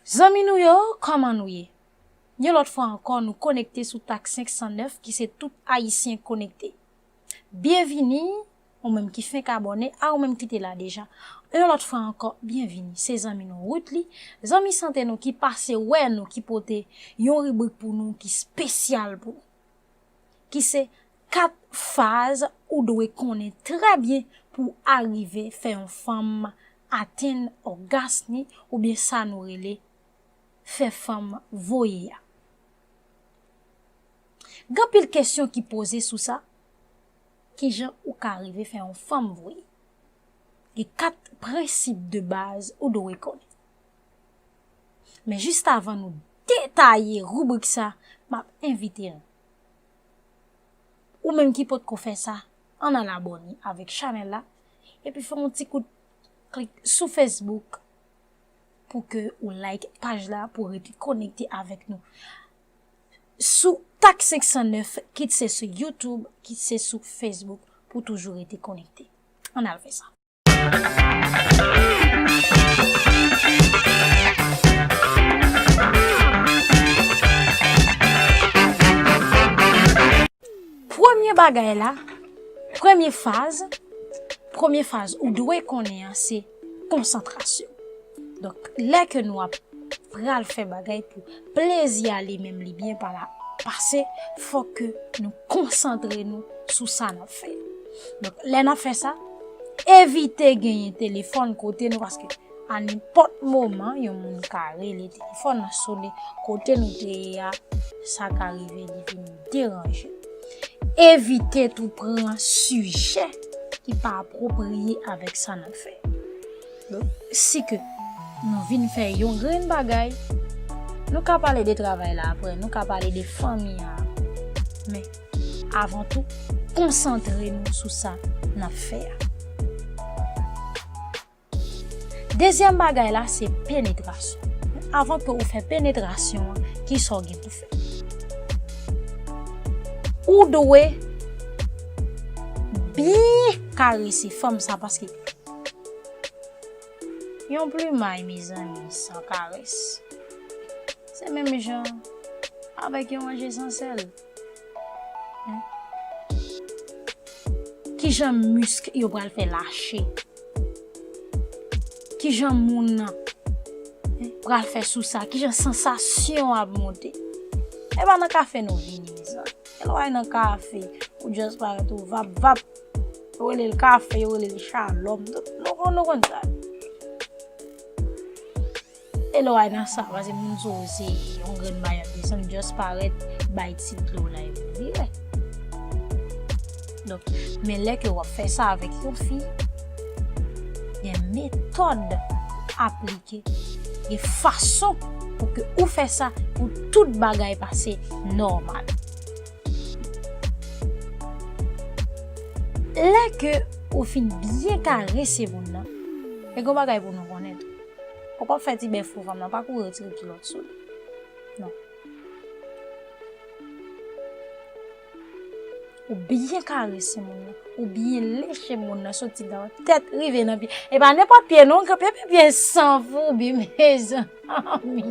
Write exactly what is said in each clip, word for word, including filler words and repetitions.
Zanmi nou yo, kòman nou ye? Yon lòt fwa ankò, nou konekte sou Tak senk san nèf, ki se tout Ayisyen konekte. Byenvini, ou menm ki fenk abòne, a ou menm ki te la deja. Yon lòt fwa ankò, byenvini. Se zanmi nou Ruthly, zanmi sante nou ki pase wè nou, ki pote yon ribrik pou nou ki espesyal pou nou, ki se kat faz ou dwe konnen trè byen pou w arive fè yon fanm atenn ògasm li oubyen sa nou rele fè fanm voye a. Gen anpil kesyon ki poze sou sa. Kijan ou ka rive fè yon fanm voye? Gen kat prensip de baz ou dwe konnen. Men jis avan nou detaye ribrik sa, m ap envite nou, ou menm ki potko fè sa, ann al abòne avèk chanèl la, epi fè yon ti kout klik sou Facebook pou ke ou like paj la, pou rete konekte avèk nou sou Tak senk san nèf, kit se sou YouTube, kit se sou Facebook, pou toujou rete konekte. Ann al fè sa. Premye bagay la, premye faz, premye faz ou dwe konnen an se konsantrasyon. Donk, lè ke nou ap pral fè bagay pou plezi a li menm li byen pa la pase, fòk ke nou konsantre nou sou sa n ap fè. Donk, lè n ap fè sa, evite genyen telefòn kote nou, paske a nenpòt moman, yon moun ka rele, telefòn nan sone, kote nou te ye a, sa ka rive li vin deranje. Evite tou pran sijè ki pa apwopriye avèk sa n ap fè. Donk, si ke nou vin fè yon grenn bagay, nou ka pale de travay la apre, nou ka pale de fanmi an apre. Men, avan tou, konsantre nou sou sa n ap fè a. Dezyèm bagay la, se penetrasyon. Avan ke ou fè penetrasyon an, kisa w gen pou fè? Ou dwe byen karese fanm sa, paske yon plimay, mezanmi, san karès, se menm jan avèk yon manje san sèl. Kijan misk yo pral fè lache? Kijan moun nan pral fè sou sa? Kijan sansasyon ap monte? E pa nan kafe nou vini, mezanmi. E lè w al nan kafe, ou just parèt ou vap vap. Yo rele l kafe, yo rele l shalòm. Nou konn, nou konn sa. E lè w al nan sa, paske moun sou ou se yon grenn bagay ap desann, just parèt, bay ti dlo la epi vire. Donk, men lè ke w ap fè sa avèk yon fi, gen metòd aplike, gen fason pou ke ou fè sa, pou tout bagay pase nòmal. Lè ke ou fin byen karese moun nan, e gon bagay pou nou konnen tou. Ou p ap fè ti bèf pou fanm nan, pa kouri retire kilòt sou li. Non. Ou byen karese moun nan, ou byen leche moun nan, soti nan tèt rive nan pye. E pa nenpòt pye non, ke pye, pye, pye san foubi, mezanmi.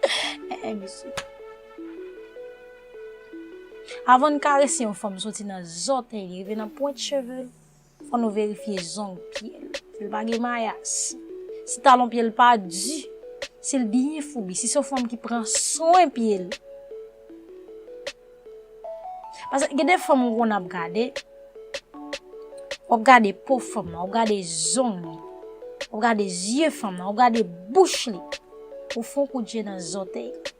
Eh, eh, mesye. Avan n karese yon fanm soti nan zòtèy li rive nan pwent cheve l, fò nou verifye zong pye l. Si l pa gen mayas, si talon pye l pa di, si l byen foubi, si se yon fanm ki pran swen pye l. Paske gen de fanm ou konn ap gade, w ap gade po fanm nan, w ap gade zong li, w ap gade zye fanm nan, w ap gade bouch li, ou fè yon kout je nan zòtèy li.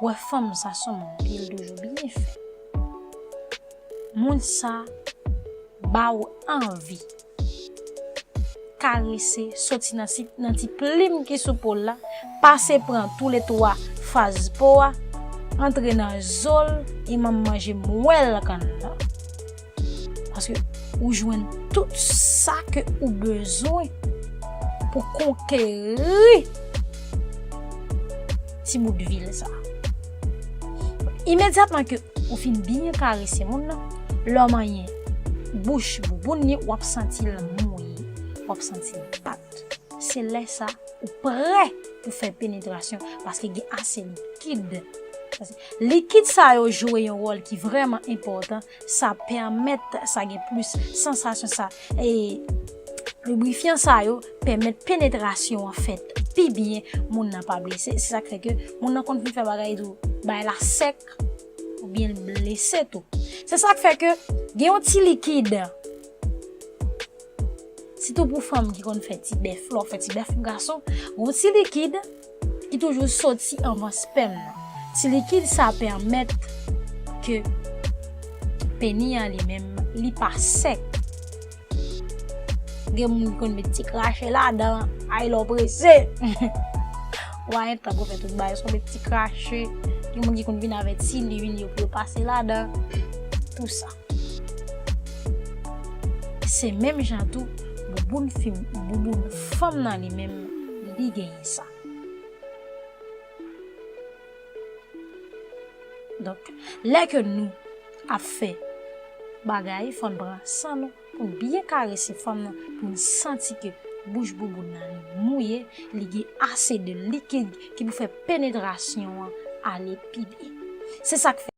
Wè fanm sa se yon moun pye l toujou byen fè. Moun sa ba w anvi karese, soti nan ti, nan ti plim ki sou po l la, pase pran toulètwa faz po a, antre nan zo l, e menm manje mwèl kann nan. Paske ou jwenn tout sa ke ou bezwen pou konkeri ti bout vil sa. Imedyatman ke ou fin byen karese moun nan, lè w manyen bouch bouboun li, w ap santi l mouye, w ap santi l bat. Se lè sa ou prè pou fè penetrasyon, paske gen ase likid. Likid sa yo jwe yon wòl ki vrèman enpòtan, sa pèmèt sa gen plis sansasyon, sa, e librifyan sa yo pèmèt penetrasyon an fèt pi byen, moun nan pa blese. Se sa k fè ke moun nan konn fin fè bagay tou, bagay la sèk oubyen l blese tou. Se sa k fè ke gen yon ti likid, sitou pou fanm ki konn fè ti bèf, lè w fè ti bèf pou gason, gen yon ti likid ki toujou soti anvan spèm nan. Ti likid sa pèmèt ke peni an li menm, li pa sèk. Gen moun ki konn met ti krache ladan, ay lè w prese. Wa entan pou fè tout bagay, sou met ti krache. Gen moun ki konn vin avè ti lwil yo pou yo pase ladan. Tou sa. Se menm jan tou, bouboun fi, bouboun fanm nan li menm, li genyen sa. Donk, lè ke nou ap fè bagay, fò n pran san nou pou n byen karese fanm nan, pou n santi ke bouch bouboun nan li mouye, li gen ase de likid ki pou fè penetrasyon an ale pi byen. Se sa k fè